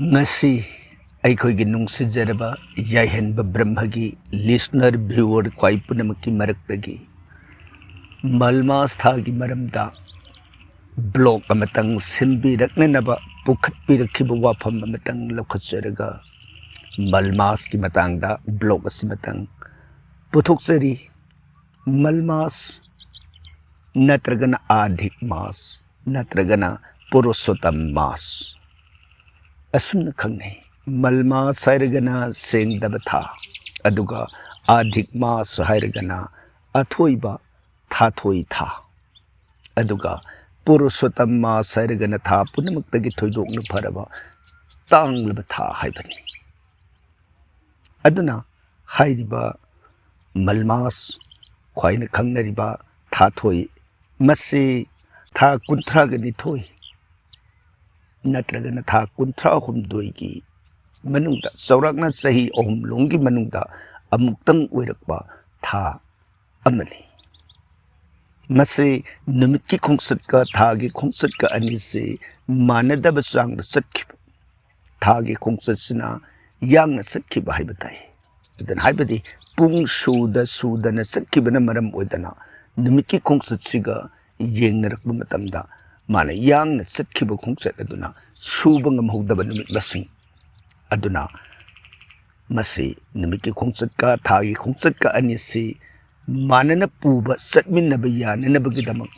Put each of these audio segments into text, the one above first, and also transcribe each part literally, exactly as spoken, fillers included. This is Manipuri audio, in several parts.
ꯉꯁꯤ ꯑꯩꯈꯣꯏꯒꯤ ꯅꯨꯡꯁꯤꯖꯔꯕ ꯌꯥꯏꯍꯟꯕ ꯕ꯭ꯔꯍ꯭ꯃꯒꯤ listener, viewer ꯈ꯭ꯋꯥꯏ ꯄꯨꯝꯅꯃꯛꯀꯤ ꯃꯔꯛꯇꯒꯤ ꯃꯜꯃꯥꯁ ꯊꯥꯒꯤ ꯃꯔꯝꯗ blog ꯑꯃꯇꯪ ꯁꯦꯝꯕꯤꯔꯛꯅꯅꯕ ꯄꯨꯈꯠꯄꯤꯔꯛꯈꯤꯕ ꯋꯥꯐꯝ ꯑꯃꯇꯪ ꯂꯧꯈꯠꯆꯔꯒ ꯃꯜꯃꯥꯁꯀꯤ ꯃꯇꯥꯡꯗ blog ꯑꯁꯤꯃꯇꯪ ꯄꯨꯊꯣꯛꯆꯔꯤ꯫ ꯃꯜꯃꯥꯁ ꯅꯠꯇ꯭ꯔꯒꯅ ꯑꯥꯙꯤꯛ ꯃꯥꯁ ꯅꯠꯇ꯭ꯔꯒꯅ ꯄꯨꯔꯨꯁꯣꯠꯇꯝ ꯃꯥꯁ ꯑꯁꯨꯝꯅ ꯈꯪꯅꯩ꯫ ꯃꯜꯃꯥꯁ ꯍꯥꯏꯔꯒꯅ ꯁꯦꯡꯗꯕ ꯊꯥ, ꯑꯗꯨꯒ ꯑꯥꯙꯤꯛ ꯃꯥꯁ ꯍꯥꯏꯔꯒꯅ ꯑꯊꯣꯏꯕ ꯊꯥꯊꯣꯏ ꯊꯥ, ꯑꯗꯨꯒ ꯄꯨꯔꯨꯁꯣꯠꯇꯝ ꯃꯥꯁ ꯍꯥꯏꯔꯒꯅ ꯊꯥ ꯄꯨꯝꯅꯃꯛꯇꯒꯤ ꯊꯣꯏꯗꯣꯛꯅ ꯐꯔꯕ ꯇꯥꯡꯂꯕ ꯊꯥ ꯍꯥꯏꯕꯅꯤ꯫ ꯑꯗꯨꯅ ꯍꯥꯏꯔꯤꯕ ꯃꯜꯃꯥꯁ ꯈ꯭ꯋꯥꯏꯅ ꯈꯪꯅꯔꯤꯕ ꯊꯥꯊꯣꯏ, ꯃꯁꯤ ꯊꯥ ꯀꯨꯟꯊ꯭ꯔꯥꯒ ꯅꯤꯊꯣꯏ ꯅꯠꯇ꯭ꯔꯒꯅ ꯊꯥ ꯀꯨꯟꯊ꯭ꯔꯥ ꯍꯨꯝꯗꯣꯏꯒꯤ ꯃꯅꯨꯡꯗ, ꯆꯥꯎꯔꯥꯛꯅ ꯆꯍꯤ ꯑꯍꯨꯝ ꯂꯣꯝꯒꯤ ꯃꯅꯨꯡꯗ ꯑꯃꯨꯛꯇꯪ ꯑꯣꯏꯔꯛꯄ ꯊꯥ ꯑꯃꯅꯤ꯫ ꯃꯁꯤ ꯅꯨꯃꯤꯠꯀꯤ ꯈꯣꯡꯆꯠꯀ ꯊꯥꯒꯤ ꯈꯣꯡꯆꯠꯀ ꯑꯅꯤꯁꯤ ꯃꯥꯟꯅꯗꯕ ꯆꯥꯡꯗ ꯆꯠꯈꯤꯕ, ꯊꯥꯒꯤ ꯈꯣꯡꯆꯠꯁꯤꯅ ꯌꯥꯡꯅ ꯆꯠꯈꯤꯕ ꯍꯥꯏꯕ ꯇꯥꯏ꯫ ꯑꯗꯨꯅ ꯍꯥꯏꯕꯗꯤ ꯄꯨꯡ ꯁꯨꯗ ꯁꯨꯗꯅ ꯆꯠꯈꯤꯕꯅ ꯃꯔꯝ ꯑꯣꯏꯗꯅ ꯅꯨꯃꯤꯠꯀꯤ ꯈꯣꯡꯆꯠꯁꯤꯒ ꯌꯦꯡꯅꯔꯛꯄ ꯃꯇꯝꯗ ꯃꯥꯅ ꯌꯥꯡꯅ ꯆꯠꯈꯤꯕ ꯈꯣꯡꯆꯠ ꯑꯗꯨꯅ ꯁꯨꯕ ꯉꯝꯍꯧꯗꯕ ꯅꯨꯃꯤꯠ ꯃꯁꯤꯡ꯫ ꯑꯗꯨꯅ ꯃꯁꯤ ꯅꯨꯃꯤꯠꯀꯤ ꯈꯣꯡꯆꯠꯀ ꯊꯥꯒꯤ ꯈꯣꯡꯆꯠꯀ ꯑꯅꯤꯁꯤ ꯃꯥꯟꯅꯅ ꯄꯨꯕ, ꯆꯠꯃꯤꯟꯅꯕ ꯌꯥꯅꯅꯕꯒꯤꯗꯃꯛ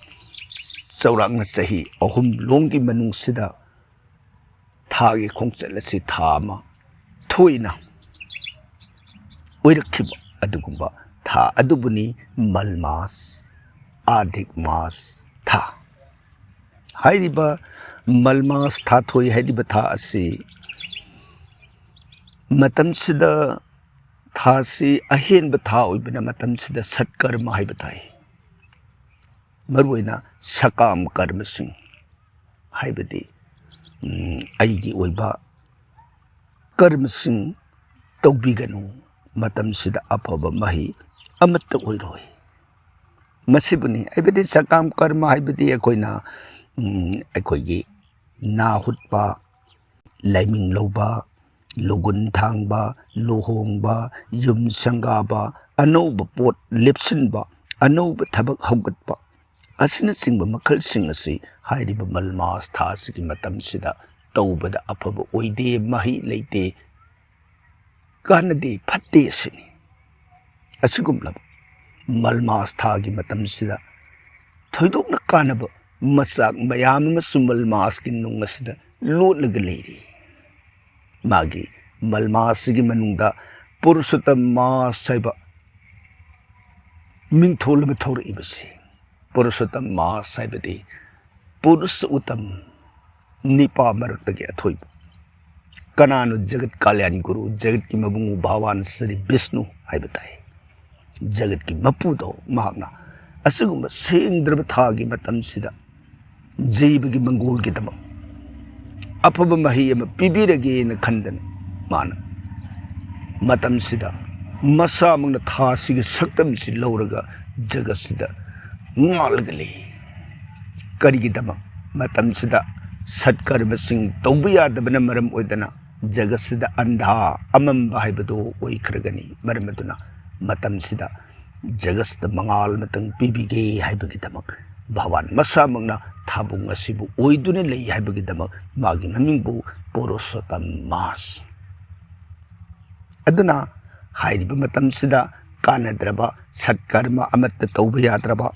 ꯆꯥꯎꯔꯥꯛꯅ ꯆꯍꯤ ꯑꯍꯨꯝ ꯂꯣꯝꯒꯤ ꯃꯅꯨꯡꯁꯤꯗ ꯊꯥꯒꯤ ꯈꯣꯡꯆꯠ ꯑꯁꯤ ꯊꯥ ꯑꯃ ꯊꯣꯏꯅ ꯑꯣꯏꯔꯛꯈꯤꯕ ꯑꯗꯨꯒꯨꯝꯕ ꯊꯥ ꯑꯗꯨꯕꯨꯅꯤ ꯃꯜꯃꯥꯁ, ꯑꯥꯙꯤꯛ ꯃꯥꯁ ꯊꯥ꯫ ꯍꯥꯏꯔꯤꯕ ꯃꯜꯃꯥꯁ ꯊꯥꯊꯣꯏ ꯍꯥꯏꯔꯤꯕ ꯊꯥ ꯑꯁꯤ ꯃꯇꯝꯁꯤꯗ, ꯊꯥꯁꯤ ꯑꯍꯦꯟꯕ ꯊꯥ ꯑꯣꯏꯕꯅ ꯃꯇꯝꯁꯤꯗ ꯁꯠꯀꯔꯃ ꯍꯥꯏꯕ ꯇꯥꯏ꯫ ꯃꯔꯨꯑꯣꯏꯅ ꯁꯀꯥꯝ ꯀꯔꯃꯁꯤꯡ, ꯍꯥꯏꯕꯗꯤ, ꯎꯝ, ꯑꯩꯒꯤ ꯑꯣꯏꯕ ꯀꯔꯃꯁꯤꯡ ꯇꯧꯕꯤꯒꯅꯨ, ꯃꯇꯝꯁꯤꯗ ꯑꯐꯕ ꯃꯍꯩ ꯑꯃꯠꯇ ꯑꯣꯏꯔꯣꯏ꯫ ꯃꯁꯤꯕꯨꯅꯤ, ꯍꯥꯏꯕꯗꯤ ꯁꯀꯥꯝ ꯀꯔꯃ ꯍꯥꯏꯕꯗꯤ ꯑꯩꯈꯣꯏꯅ, ꯎꯝ, ꯑꯩꯈꯣꯏꯒꯤ ꯅꯥ ꯍꯨꯠꯄ, ꯂꯥꯏꯃꯤꯡ ꯂꯧꯕ, ꯂꯨꯒꯨꯟ ꯊꯥꯡꯕ, ꯂꯨꯍꯣꯡꯕ, ꯌꯨꯝ ꯁꯪꯒꯥꯕ, ꯑꯅꯧꯕ ꯄꯣꯠ ꯂꯦꯞꯁꯤꯟꯕ, ꯑꯅꯧꯕ ꯊꯕꯛ ꯍꯧꯒꯠꯄ ꯑꯁꯤꯅꯆꯤꯡꯕ ꯃꯈꯜꯁꯤꯡ ꯑꯁꯤ ꯍꯥꯏꯔꯤꯕ ꯃꯜꯃꯥꯁ ꯊꯥ ꯑꯁꯤꯒꯤ ꯃꯇꯝꯁꯤꯗ ꯇꯧꯕꯗ ꯑꯐꯕ ꯑꯣꯏꯗꯦ, ꯃꯍꯩ ꯂꯩꯇꯦ, ꯀꯥꯟꯅꯗꯦ, ꯐꯠꯇꯦ ꯁꯤꯅꯤ꯫ ꯑꯁꯤꯒꯨꯝꯂꯕ ꯃꯜꯃꯥꯁ ꯊꯥꯒꯤ ꯃꯇꯝꯁꯤꯗ ꯊꯣꯏꯗꯣꯛꯅ ꯀꯥꯟꯅꯕ ꯃꯆꯥꯛ ꯃꯌꯥꯝ ꯑꯃꯁꯨ ꯃꯜꯃꯥꯁꯀꯤ ꯅꯨꯡ ꯑꯁꯤꯗ ꯂꯣꯠꯂꯒ ꯂꯩꯔꯤ꯫ ꯃꯥꯒꯤ ꯃꯜꯃꯥꯁ ꯑꯁꯤꯒꯤ ꯃꯅꯨꯡꯗ ꯄꯨꯔꯨꯁꯣꯠꯇꯝ ꯃꯥꯁ ꯍꯥꯏꯕ ꯃꯤꯡꯊꯣꯜ ꯑꯃ ꯊꯣꯔꯛꯏꯕꯁꯤ, ꯄꯨꯔꯨꯁꯣꯠꯇꯝ ꯃꯥꯁ ꯍꯥꯏꯕꯗꯤ ꯄꯨꯔꯨꯁ ꯎꯇꯝ, ꯅꯤꯄꯥ ꯃꯔꯛꯇꯒꯤ ꯑꯊꯣꯏꯕ꯫ ꯀꯅꯥꯅꯣ ꯖꯒꯠ ꯀꯥꯂ꯭ꯌꯥꯟ ꯒꯨꯔꯨ, ꯖꯒꯠꯀꯤ ꯃꯕꯨꯡ ꯚꯒꯋꯥꯟ ꯁ꯭ꯔꯤ ꯕꯤꯁꯅꯨ ꯍꯥꯏꯕ ꯇꯥꯏ꯫ ꯖꯒꯠꯀꯤ ꯃꯄꯨꯗꯣ ꯃꯍꯥꯛꯅ ꯑꯁꯤꯒꯨꯝꯕ ꯁꯦꯡꯗ꯭ꯔꯕ ꯊꯥꯒꯤ ꯃꯇꯝꯁꯤꯗ ꯖꯤꯕꯒꯤ ꯃꯪꯒꯣꯜꯒꯤꯗꯃꯛ ꯑꯐꯕ ꯃꯍꯩ ꯑꯃ ꯄꯤꯕꯤꯔꯒꯦꯅ ꯈꯟꯗꯅ ꯃꯥꯅ ꯃꯇꯝꯁꯤꯗ ꯃꯁꯥꯃꯛꯅ ꯊꯥꯁꯤꯒꯤ ꯁꯛꯇꯝꯁꯤ ꯂꯧꯔꯒ ꯖꯒꯠꯁꯤꯗ ꯉꯥꯜꯂꯒ ꯂꯩ꯫ ꯀꯔꯤꯒꯤꯗꯃꯛ? ꯃꯇꯝꯁꯤꯗ ꯁꯠꯀꯔꯃꯁꯤꯡ ꯇꯧꯕ ꯌꯥꯗꯕꯅ ꯃꯔꯝ ꯑꯣꯏꯗꯅ ꯖꯒꯠꯁꯤꯗ ꯑꯟꯙꯥ, ꯑꯃꯝꯕ ꯍꯥꯏꯕꯗꯨ ꯑꯣꯏꯈ꯭ꯔꯒꯅꯤ꯫ ꯃꯔꯝ ꯑꯗꯨꯅ ꯃꯇꯝꯁꯤꯗ ꯖꯒꯠꯁꯤꯗ ꯃꯉꯥꯜ ꯑꯃꯇꯪ ꯄꯤꯕꯤꯒꯦ ꯍꯥꯏꯕꯒꯤꯗꯃꯛ ꯚꯒꯋꯥꯟ ꯃꯁꯥꯃꯛꯅ ꯊꯥꯕꯨꯡ ꯑꯁꯤꯕꯨ ꯑꯣꯏꯗꯨꯅ ꯂꯩ ꯍꯥꯏꯕꯒꯤꯗꯃꯛ ꯃꯥꯒꯤ ꯃꯃꯤꯡꯕꯨ ꯄꯨꯔꯨꯁꯣꯠꯇꯝ ꯃꯥꯁ꯫ ꯑꯗꯨꯅ ꯍꯥꯏꯔꯤꯕ ꯃꯇꯝꯁꯤꯗ ꯀꯥꯟꯅꯗ꯭ꯔꯕ, ꯁꯠꯀꯔꯃ ꯑꯃꯠꯇ ꯇꯧꯕ ꯌꯥꯗ꯭ꯔꯕ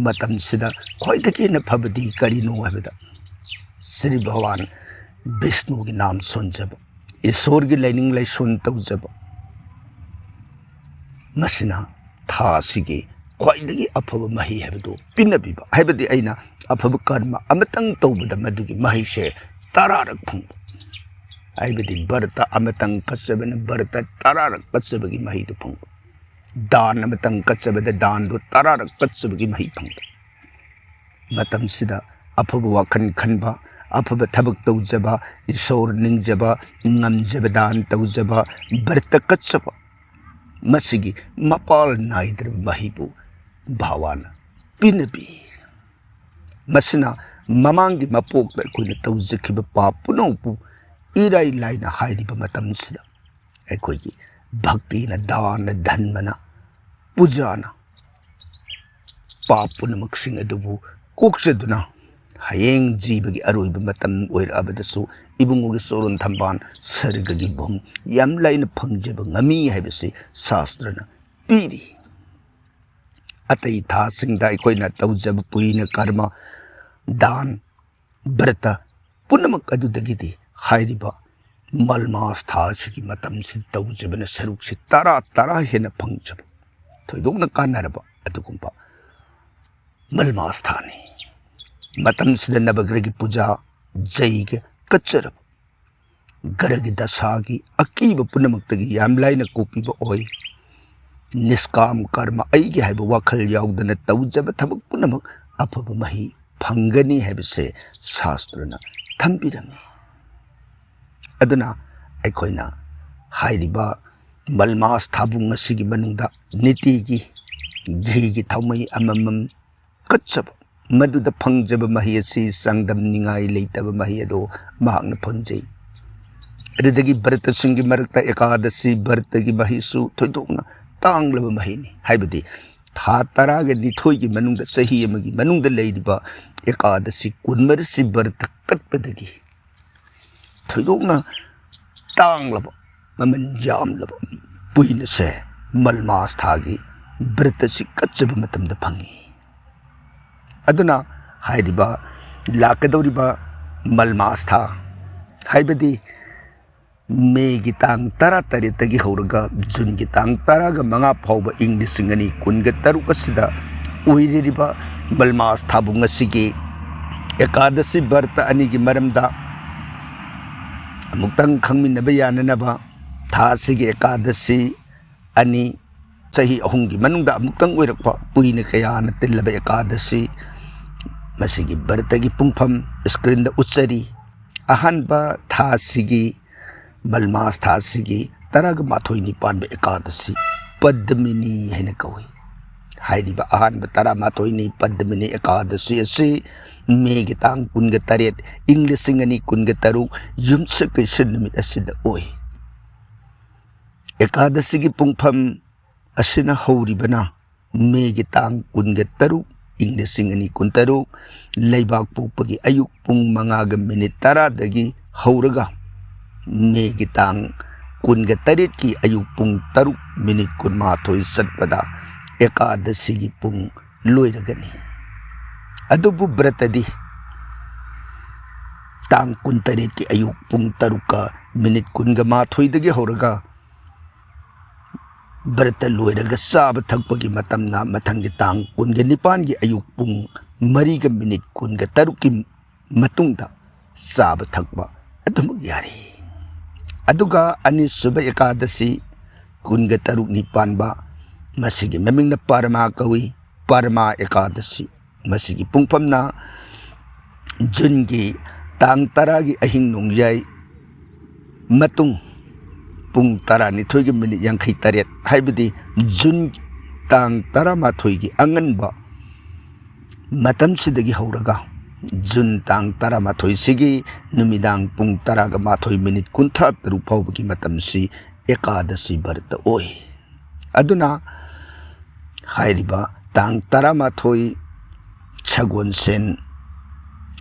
ꯃꯇꯝꯁꯤꯗ ꯈ꯭ꯋꯥꯏꯗꯒꯤ ꯍꯦꯟꯅ ꯐꯕꯗꯤ ꯀꯔꯤꯅꯣ ꯍꯥꯏꯕꯗ ꯁ꯭ꯔꯤ ꯚꯒꯋꯥꯟ ꯕꯤꯁꯅꯨꯒꯤ ꯅꯥꯝ ꯁꯣꯟꯖꯕ, ꯏꯁꯣꯔꯒꯤ ꯂꯥꯏꯅꯤꯡ ꯂꯥꯏꯁꯣꯟ ꯇꯧꯖꯕ, ꯃꯁꯤꯅ ꯊꯥ ꯑꯁꯤꯒꯤ ꯈ꯭ꯋꯥꯏꯗꯒꯤ ꯑꯐꯕ ꯃꯍꯩ ꯍꯥꯏꯕꯗꯨ ꯄꯤꯅꯕꯤꯕ꯫ ꯍꯥꯏꯕꯗꯤ ꯑꯩꯅ ꯑꯐꯕ ꯀꯔꯃ ꯑꯃꯇꯪ ꯇꯧꯕꯗ ꯃꯗꯨꯒꯤ ꯃꯍꯩꯁꯦ ꯇꯔꯥꯔꯛ ꯐꯪꯕ꯫ ꯍꯥꯏꯕꯗꯤ ꯕ꯭ꯔꯇ ꯑꯃꯇꯪ ꯀꯠꯆꯕꯅ ꯕ꯭ꯔꯇ ꯇꯔꯥꯔꯛ ꯀꯠꯆꯕꯒꯤ ꯃꯍꯩꯗꯨ ꯐꯪꯕ꯫ ꯗꯥꯟ ꯑꯃꯇꯪ ꯀꯠꯆꯕꯗ ꯗꯥꯟꯗꯨ ꯇꯔꯥꯔꯛ ꯀꯠꯆꯕꯒꯤ ꯃꯍꯩ ꯐꯪꯕ꯫ ꯃꯇꯝꯁꯤꯗ ꯑꯐꯕ ꯋꯥꯈꯜ ꯈꯟꯕ, ꯑꯐꯕ ꯊꯕꯛ ꯇꯧꯖꯕ, ꯏꯁꯣꯔ ꯅꯤꯡꯖꯕ, ꯉꯝꯖꯕ ꯗꯥꯟ ꯇꯧꯖꯕ, ꯕ꯭ꯔꯇ ꯀꯠꯆꯕ, ꯃꯁꯤꯒꯤ ꯃꯄꯥꯜ ꯅꯥꯏꯗ꯭ꯔꯕ ꯃꯍꯩꯕꯨ ꯚꯒꯋꯥꯟꯅ ꯄꯤꯅꯕꯤ꯫ ꯃꯁꯤꯅ ꯃꯃꯥꯡꯒꯤ ꯃꯄꯣꯛꯇ ꯑꯩꯈꯣꯏꯅ ꯇꯧꯖꯈꯤꯕ ꯄꯥꯞ ꯄꯨꯝꯅꯃꯛꯄꯨ ꯏꯔꯥꯏ ꯂꯥꯏꯅ ꯍꯥꯏꯔꯤꯕ ꯃꯇꯝꯁꯤꯗ ꯑꯩꯈꯣꯏꯒꯤ ꯚꯛꯇꯤꯅ, ꯗꯥꯅ, ꯙꯟꯃꯅ, ꯄꯨꯖꯥꯅ ꯄꯥꯞ ꯄꯨꯝꯅꯃꯛꯁꯤꯡ ꯑꯗꯨꯕꯨ ꯀꯣꯛꯆꯗꯨꯅ ꯍꯌꯦꯡ ꯖꯤꯕꯒꯤ ꯑꯔꯣꯏꯕ ꯃꯇꯝ ꯑꯣꯏꯔꯛꯑꯕꯗꯁꯨ ꯏꯕꯨꯡꯉꯣꯒꯤ ꯆꯣꯔꯣꯟ ꯊꯝꯕꯥꯜ ꯁꯔꯒꯒꯤ ꯚꯨꯝ ꯌꯥꯝ ꯂꯥꯏꯅ ꯐꯪꯖꯕ ꯉꯝꯃꯤ ꯍꯥꯏꯕꯁꯤ ꯁꯥꯁꯇ꯭ꯔꯅ ꯄꯤꯔꯤ꯫ ꯑꯇꯩ ꯊꯥꯁꯤꯡꯗ ꯑꯩꯈꯣꯏꯅ ꯇꯧꯖꯕ ꯄꯨꯏꯅ ꯀꯔꯃ, ꯗꯥꯟ, ꯕ꯭ꯔꯇ ꯄꯨꯝꯅꯃꯛ ꯑꯗꯨꯗꯒꯤꯗꯤ ꯍꯥꯏꯔꯤꯕ ꯃꯜꯃꯥꯁ ꯊꯥ ꯑꯁꯤꯒꯤ ꯃꯇꯝꯁꯤꯗ ꯇꯧꯖꯕꯅ ꯁꯔꯨꯛꯁꯤ ꯇꯔꯥ ꯇꯔꯥ ꯍꯦꯟꯅ ꯐꯪꯖꯕ ꯊꯣꯏꯗꯣꯛꯅ ꯀꯥꯟꯅꯔꯕ ꯑꯗꯨꯒꯨꯝꯕ ꯃꯜꯃꯥꯁ ꯊꯥꯅꯤ꯫ ꯃꯇꯝꯁꯤꯗ ꯅꯕꯒ꯭ꯔꯍꯒꯤ ꯄꯨꯖꯥ, ꯖꯩꯒ ꯀꯠꯆꯔꯕ ꯒ꯭ꯔꯍꯒꯤ ꯗꯁꯥꯒꯤ ꯑꯀꯤꯕ ꯄꯨꯝꯅꯃꯛꯇꯒꯤ ꯌꯥꯝ ꯂꯥꯏꯅ ꯀꯣꯛꯄꯤꯕ ꯑꯣꯏ꯫ ꯅꯤꯁꯀꯥꯝ ꯀꯔꯃ, ꯑꯩꯒꯤ ꯍꯥꯏꯕ ꯋꯥꯈꯜ ꯌꯥꯎꯗꯅ ꯇꯧꯖꯕ ꯊꯕꯛ ꯄꯨꯝꯅꯃꯛ ꯑꯐꯕ ꯃꯍꯩ ꯐꯪꯒꯅꯤ ꯍꯥꯏꯕꯁꯦ ꯁꯥꯁꯇ꯭ꯔꯅ ꯊꯝꯕꯤꯔꯝꯃꯤ꯫ ꯑꯗꯨꯅ ꯑꯩꯈꯣꯏꯅ ꯍꯥꯏꯔꯤꯕ ꯃꯜꯃꯥꯁ ꯊꯥꯕꯨꯡ ꯑꯁꯤꯒꯤ ꯃꯅꯨꯡꯗ ꯅꯤꯇꯤꯒꯤ ꯘꯤꯒꯤ ꯊꯥꯎꯃꯩ ꯑꯃꯃꯝ ꯀꯠꯆꯕ, ꯃꯗꯨꯗ ꯐꯪꯖꯕ ꯃꯍꯩ ꯑꯁꯤ ꯆꯥꯡꯗꯝꯅꯤꯡꯉꯥꯏ ꯂꯩꯇꯕ ꯃꯍꯩ ꯑꯗꯨ ꯃꯍꯥꯛꯅ ꯐꯪꯖꯩ꯫ ꯑꯗꯨꯗꯒꯤ ꯕ꯭ꯔꯇꯁꯤꯡꯒꯤ ꯃꯔꯛꯇ ꯑꯦꯀꯥꯗꯁꯤ ꯕ꯭ꯔꯇꯒꯤ ꯃꯍꯩꯁꯨ ꯊꯣꯏꯗꯣꯛꯅ ꯇꯥꯡꯂꯕ ꯃꯍꯩꯅꯤ꯫ ꯍꯥꯏꯕꯗꯤ ꯊꯥ ꯇꯔꯥꯒ ꯅꯤꯊꯣꯏꯒꯤ ꯃꯅꯨꯡꯗ, ꯆꯍꯤ ꯑꯃꯒꯤ ꯃꯅꯨꯡꯗ ꯂꯩꯔꯤꯕ ꯑꯦꯀꯥꯗꯁꯤ ꯀꯨꯟꯃꯔꯤꯁꯤ ꯕ꯭ꯔꯇ ꯀꯠꯄꯗꯒꯤ ꯊꯣꯏꯗꯣꯛꯅ ꯇꯥꯡꯂꯕ, ꯃꯃꯜ ꯌꯥꯝꯂꯕ ꯄꯨꯏꯅꯁꯦ ꯃꯜꯃꯥꯁ ꯊꯥꯒꯤ ꯕ꯭ꯔꯇꯁꯤ ꯀꯠꯆꯕ ꯃꯇꯝꯗ ꯐꯪꯏ꯫ ꯑꯗꯨꯅ ꯍꯥꯏꯔꯤꯕ ꯂꯥꯛꯀꯗꯧꯔꯤꯕ ꯃꯜꯃꯥꯁ ꯊꯥ, ꯍꯥꯏꯕꯗꯤ ꯃꯦꯒꯤ ꯇꯥꯡ ꯇꯔꯥ ꯇꯔꯦꯠꯇꯒꯤ ꯍꯧꯔꯒ ꯖꯨꯟꯒꯤ ꯇꯥꯡ ꯇꯔꯥꯒ ꯃꯉꯥ ꯐꯥꯎꯕ ꯏꯪ ꯂꯤꯁꯤꯡ ꯑꯅꯤ ꯀꯨꯟꯒ ꯇꯔꯨꯛ ꯑꯁꯤꯗ ꯑꯣꯏꯔꯤꯕ ꯃꯜꯃꯥꯁ ꯊꯥꯕꯨꯡ ꯑꯁꯤꯒꯤ ꯑꯦꯀꯥꯗꯁꯤ ꯕ꯭ꯔꯇ ꯑꯅꯤꯒꯤ ꯃꯔꯝꯗ ꯑꯃꯨꯛꯇꯪ ꯈꯪꯃꯤꯟꯅꯕ ꯌꯥꯅꯅꯕ, ꯊꯥ ꯑꯁꯤꯒꯤ ꯑꯦꯀꯥꯗꯁꯤ ꯑꯅꯤ, ꯆꯍꯤ ꯑꯍꯨꯝꯒꯤ ꯃꯅꯨꯡꯗ ꯑꯃꯨꯛꯇꯪ ꯑꯣꯏꯔꯛꯄ ꯄꯨꯏꯅ ꯀꯌꯥꯅ ꯇꯤꯜꯂꯕ ꯑꯦꯀꯥꯗꯁꯤ, ꯃꯁꯤꯒꯤ ꯕ꯭ꯔꯇꯒꯤ ꯄꯨꯡꯐꯝ ꯁ꯭ꯀ꯭ꯔꯤꯟꯗ ꯎꯠꯆꯔꯤ꯫ ꯑꯍꯥꯟꯕ ꯊꯥ ꯑꯁꯤꯒꯤ, ꯃꯜꯃꯥꯁ ꯊꯥ ꯑꯁꯤꯒꯤ ꯇꯔꯥꯒ ꯃꯥꯊꯣꯏꯅꯤ ꯄꯥꯟꯕ ꯑꯦꯀꯥꯗꯁꯤ ꯄꯗꯃꯤꯅꯤ ꯍꯥꯏꯅ ꯀꯧꯏ꯫ ꯍꯥꯏꯔꯤꯕ ꯑꯍꯥꯟꯕ ꯇꯔꯥꯃꯥꯊꯣꯏꯅꯤ ꯄꯗꯃꯤꯅꯤ ꯑꯦꯀꯥꯗꯁꯤ ꯑꯁꯤ ꯃꯦꯒꯤ ꯇꯥꯡ ꯀꯨꯟꯒ ꯇꯔꯦꯠ, ꯏꯪ ꯂꯤꯁꯤꯡ ꯑꯅꯤ ꯀꯨꯟꯒ ꯇꯔꯨꯛ ꯌꯨꯝꯁꯀꯩꯁ ꯅꯨꯃꯤꯠ ꯑꯁꯤꯗ ꯑꯣꯏ꯫ ꯑꯦꯀꯥꯗꯁꯤꯒꯤ ꯄꯨꯡꯐꯝ ꯑꯁꯤꯅ ꯍꯧꯔꯤꯕꯅ ꯃꯦꯒꯤ ꯇꯥꯡ ꯀꯨꯟꯒ ꯇꯔꯨꯛ, ꯏꯪ ꯂꯤꯁꯤꯡ ꯑꯅꯤ ꯀꯨꯟꯇꯔꯨꯛ, ꯂꯩꯕꯥꯛ ꯄꯣꯛꯄꯒꯤ ꯑꯌꯨꯛ ꯄꯨꯡ ꯃꯉꯥꯒ ꯃꯤꯅꯤꯠ ꯇꯔꯥꯗꯒꯤ ꯍꯧꯔꯒ ꯃꯦꯒꯤ ꯇꯥꯡ ꯀꯨꯟꯒ ꯇꯔꯦꯠꯀꯤ ꯑꯌꯨꯛ ꯄꯨꯡ ꯇꯔꯨꯛ ꯃꯤꯅꯤꯠ ꯀꯨꯟꯃꯥꯊꯣꯏ ꯆꯠꯄꯗ ꯑꯦꯀꯥꯗꯁꯤꯒꯤ ꯄꯨꯡ ꯂꯣꯏꯔꯒꯅꯤ꯫ ꯑꯗꯨꯕꯨ ꯕ꯭ꯔꯇꯗꯤ ꯇꯥꯡ ꯀꯨꯟꯇꯔꯦꯠꯀꯤ ꯑꯌꯨꯛ ꯄꯨꯡ ꯇꯔꯨꯛꯀ ꯃꯤꯅꯤꯠ ꯀꯨꯟꯒ ꯃꯥꯊꯣꯏꯗꯒꯤ ꯍꯧꯔꯒ ꯕ꯭ꯔꯇ ꯂꯣꯏꯔꯒ ꯆꯥꯕ ꯊꯛꯄꯒꯤ ꯃꯇꯝꯅ ꯃꯊꯪꯒꯤ ꯇꯥꯡ ꯀꯨꯟꯒ ꯅꯤꯄꯥꯟꯒꯤ ꯑꯌꯨꯛ ꯄꯨꯡ ꯃꯔꯤꯒ ꯃꯤꯅꯤꯠ ꯀꯨꯟꯒ ꯇꯔꯨꯛꯀꯤ ꯃꯇꯨꯡꯗ ꯆꯥꯕ ꯊꯛꯄ ꯑꯗꯨꯃꯛ ꯌꯥꯔꯤ꯫ ꯑꯗꯨꯒ ꯑꯅꯤꯁꯨꯕ ꯑꯦꯀꯥꯗꯁꯤ ꯀꯨꯟꯒ ꯇꯔꯨꯛꯅꯤ ꯄꯥꯟꯕ, ꯃꯁꯤꯒꯤ ꯃꯃꯤꯡꯅ ꯄꯔꯃꯥ ꯀꯧꯏ꯫ ꯄꯔꯃꯥ ꯑꯦꯀꯥꯗꯁꯤ꯫ ꯃꯁꯤꯒꯤ ꯄꯨꯡꯐꯝꯅ ꯖꯨꯟꯒꯤ ꯇꯥꯡ ꯇꯔꯥꯒꯤ ꯑꯍꯤꯡ ꯅꯣꯡꯌꯥꯏ ꯃꯇꯨꯡ ꯄꯨꯡ ꯇꯔꯥꯅꯤꯊꯣꯏꯒꯤ ꯃꯤꯅꯤꯠ ꯌꯥꯡꯈꯩ ꯇꯔꯦꯠ, ꯍꯥꯏꯕꯗꯤ ꯖꯨꯟ ꯇꯥꯡ ꯇꯔꯥꯃꯥꯊꯣꯏꯒꯤ ꯑꯉꯟꯕ ꯃꯇꯝꯁꯤꯗꯒꯤ ꯍꯧꯔꯒ ꯖꯨꯟ ꯇꯥꯡ ꯇꯔꯥꯃꯥꯊꯣꯏꯁꯤꯒꯤ ꯅꯨꯃꯤꯗꯥꯡ ꯄꯨꯡ ꯇꯔꯥꯒ ꯃꯥꯊꯣꯏ ꯃꯤꯅꯤꯠ ꯀꯨꯟꯊ꯭ꯔꯥ ꯇꯔꯨꯛ ꯐꯥꯎꯕꯒꯤ ꯃꯇꯝꯁꯤ ꯑꯦꯀꯥꯗꯁꯤ ꯕ꯭ꯔꯇ ꯑꯣꯏ꯫ ꯑꯗꯨꯅ ꯍꯥꯏꯔꯤꯕ ꯇꯥꯡ ꯇꯔꯥꯃꯥꯊꯣꯏ ꯁꯒꯣꯜꯁꯦꯟ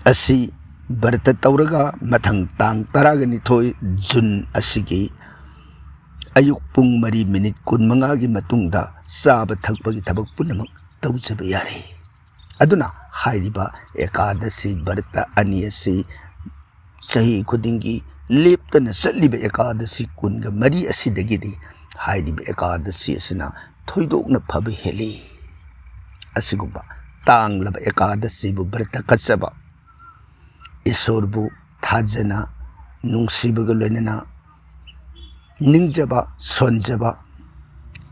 ꯑꯁꯤ ꯕ꯭ꯔꯇ ꯇꯧꯔꯒ ꯃꯊꯪ ꯇꯥꯡ ꯇꯔꯥꯒ ꯅꯤꯊꯣꯏ ꯖꯨꯟ ꯑꯁꯤꯒꯤ ꯑꯌꯨꯛ ꯄꯨꯡ ꯃꯔꯤ ꯃꯤꯅꯤꯠ ꯀꯨꯟꯃꯉꯥꯒꯤ ꯃꯇꯨꯡꯗ ꯆꯥꯕ ꯊꯛꯄꯒꯤ ꯊꯕꯛ ꯄꯨꯝꯅꯃꯛ ꯇꯧꯖꯕ ꯌꯥꯔꯦ꯫ ꯑꯗꯨꯅ ꯍꯥꯏꯔꯤꯕ ꯑꯦꯀꯥꯗꯁꯤ ꯕ꯭ꯔꯇ ꯑꯅꯤ ꯑꯁꯤ ꯆꯍꯤ ꯈꯨꯗꯤꯡꯒꯤ ꯂꯦꯞꯇꯅ ꯆꯠꯂꯤꯕ ꯑꯦꯀꯥꯗꯁꯤ ꯀꯨꯟꯒ ꯃꯔꯤ ꯑꯁꯤꯗꯒꯤꯗꯤ ꯍꯥꯏꯔꯤꯕ ꯑꯦꯀꯥꯗꯁꯤ ꯑꯁꯤꯅ ꯊꯣꯏꯗꯣꯛꯅ ꯐꯕ ꯍꯦꯜꯂꯤ꯫ ꯑꯁꯤꯒꯨꯝꯕ ꯇꯥꯡꯂꯕ ꯑꯦꯀꯥꯗꯁꯤꯕꯨ ꯕ꯭ꯔꯇ ꯀꯠꯆꯕ, ꯏꯁꯣꯔꯕꯨ ꯊꯥꯖꯅ ꯅꯨꯡꯁꯤꯕꯒ ꯂꯣꯏꯅꯅ ꯅꯤꯡꯖꯕ, ꯁꯣꯟꯖꯕ,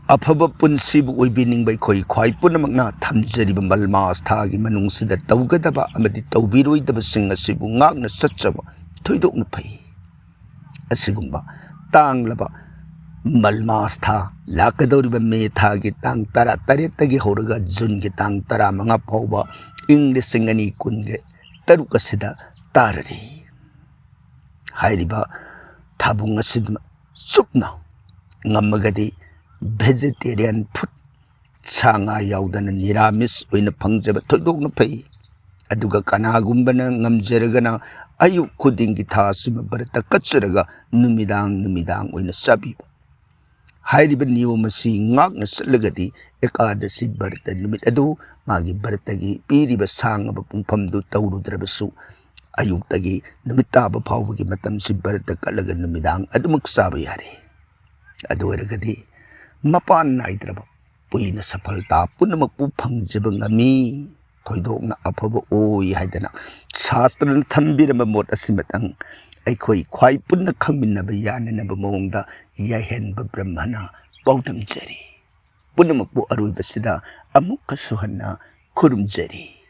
ꯑꯐꯕ ꯄꯨꯟꯁꯤꯕꯨ ꯑꯣꯏꯕꯤꯅꯤꯡꯕ ꯑꯩꯈꯣꯏ ꯈ꯭ꯋꯥꯏ ꯄꯨꯝꯅꯃꯛꯅ ꯊꯝꯖꯔꯤꯕ ꯃꯜꯃꯥꯁ ꯊꯥꯒꯤ ꯃꯅꯨꯡꯁꯤꯗ ꯇꯧꯒꯗꯕ ꯑꯃꯗꯤ ꯇꯧꯕꯤꯔꯣꯏꯗꯕꯁꯤꯡ ꯑꯁꯤꯕꯨ ꯉꯥꯛꯅ ꯆꯠꯆꯕ ꯊꯣꯏꯗꯣꯛꯅ ꯐꯩ꯫ ꯑꯁꯤꯒꯨꯝꯕ ꯇꯥꯡꯂꯕ ꯃꯜꯃꯥꯁ ꯊꯥ, ꯂꯥꯛꯀꯗꯧꯔꯤꯕ ꯃꯦ ꯊꯥꯒꯤ ꯇꯥꯡ ꯇꯔꯥ ꯇꯔꯦꯠꯇꯒꯤ ꯍꯧꯔꯒ ꯖꯨꯟꯒꯤ ꯇꯥꯡ ꯇꯔꯥ ꯃꯉꯥ ꯐꯥꯎꯕ ꯏꯪ ꯂꯤꯁꯤꯡ ꯑꯅꯤ ꯀꯨꯟꯒ ꯇꯔꯨꯛ ꯑꯁꯤꯗ ꯇꯥꯔꯔꯤ꯫ ꯍꯥꯏꯔꯤꯕ ꯊꯥꯕꯨꯡ ꯑꯁꯤꯃ ꯆꯨꯞꯅ ꯉꯝꯃꯒꯗꯤ vegetarian food, ꯁꯥ ꯉꯥ ꯌꯥꯎꯗꯅ ꯅꯤꯔꯥꯃꯤꯁ ꯑꯣꯏꯅ ꯐꯪꯖꯕ ꯊꯣꯏꯗꯣꯛꯅ ꯐꯩ꯫ ꯑꯗꯨꯒ ꯀꯅꯥꯒꯨꯝꯕꯅ ꯉꯝꯖꯔꯒꯅ ꯑꯌꯨꯛ ꯈꯨꯗꯤꯡꯒꯤ ꯊꯥ ꯑꯁꯤꯃ ꯕ꯭ꯔꯇ ꯀꯠꯆꯔꯒ ꯅꯨꯃꯤꯗꯥꯡ ꯅꯨꯃꯤꯗꯥꯡ ꯑꯣꯏꯅ ꯆꯥꯕꯤꯕ꯫ ꯍꯥꯏꯔꯤꯕ ꯅꯤꯌꯣꯝ ꯑꯁꯤ ꯉꯥꯛꯅ ꯆꯠꯂꯒꯗꯤ ꯑꯦꯀꯥꯗꯁꯤ ꯕ꯭ꯔꯇ ꯅꯨꯃꯤꯠ ꯑꯗꯨ ꯃꯥꯒꯤ ꯕ꯭ꯔꯇꯒꯤ ꯄꯤꯔꯤꯕ ꯁꯥꯡꯉꯕ ꯄꯨꯡꯐꯝꯗꯨ ꯇꯧꯔꯨꯗ꯭ꯔꯕꯁꯨ, ꯑꯌꯨꯛꯇꯒꯤ ꯅꯨꯃꯤꯠ ꯇꯥꯕ ꯐꯥꯎꯕꯒꯤ ꯃꯇꯝꯁꯤ ꯕ꯭ꯔꯇ ꯀꯠꯂꯒ ꯅꯨꯃꯤꯗꯥꯡ ꯑꯗꯨꯃꯛ ꯆꯥꯕ ꯌꯥꯔꯦ꯫ ꯑꯗꯨ ꯑꯣꯏꯔꯒꯗꯤ ꯃꯄꯥꯟ ꯅꯥꯏꯗ꯭ꯔꯕ ꯄꯨꯏꯅ ꯁꯐꯜꯇꯥ ꯄꯨꯝꯅꯃꯛꯄꯨ ꯐꯪꯖꯕ ꯉꯝꯃꯤ꯫ ꯊꯣꯏꯗꯣꯛꯅ ꯑꯐꯕ ꯑꯣꯏ ꯍꯥꯏꯗꯅ ꯁꯥꯁꯇ꯭ꯔꯅ ꯊꯝꯕꯤꯔꯝꯕ ꯃꯣꯠ ꯑꯁꯤꯃꯇꯪ ꯑꯩꯈꯣꯏ ꯈ꯭ꯋꯥꯏ ꯄꯨꯟꯅ ꯈꯪꯃꯤꯟꯅꯕ ꯌꯥꯅꯅꯕ ꯃꯑꯣꯡꯗ ꯌꯥꯏꯍꯟꯕ ꯕ꯭ꯔꯍꯃꯅ ꯄꯥꯎꯗꯝꯖꯔꯤ꯫ ꯄꯨꯝꯅꯃꯛꯄꯨ ꯑꯔꯣꯏꯕꯁꯤꯗ ꯑꯃꯨꯛꯀꯁꯨ ꯍꯟꯅ ꯈꯨꯔꯨꯝꯖꯔꯤ꯫